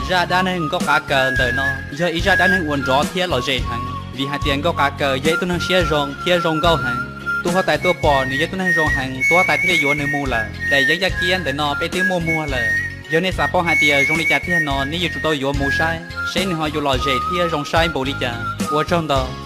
Zaj dab neeg Nkauj Qav Kaws ntawm no yog ib zaj dab neeg uas nrov thiab lom zem heev, vim hais tias Nkauj Qav Kaws yog ib tug neeg siab zoo thiab zoo nkauj heev. Tus huab tais tuaj pom nws yog ib tug neeg zoo heev, tus huab tais thiaj li yuav nws mus lawm. Daim yeeb yaj kiab ntawm no peb twb muaj muag lawm. Yog nej xav paub hais tias zoo li cas tiag no, nej yuav tsum tau yuav mus saib seb nws ho yuav lom zem thiab zoo saib npaum li cas. Ua tsaug ntau.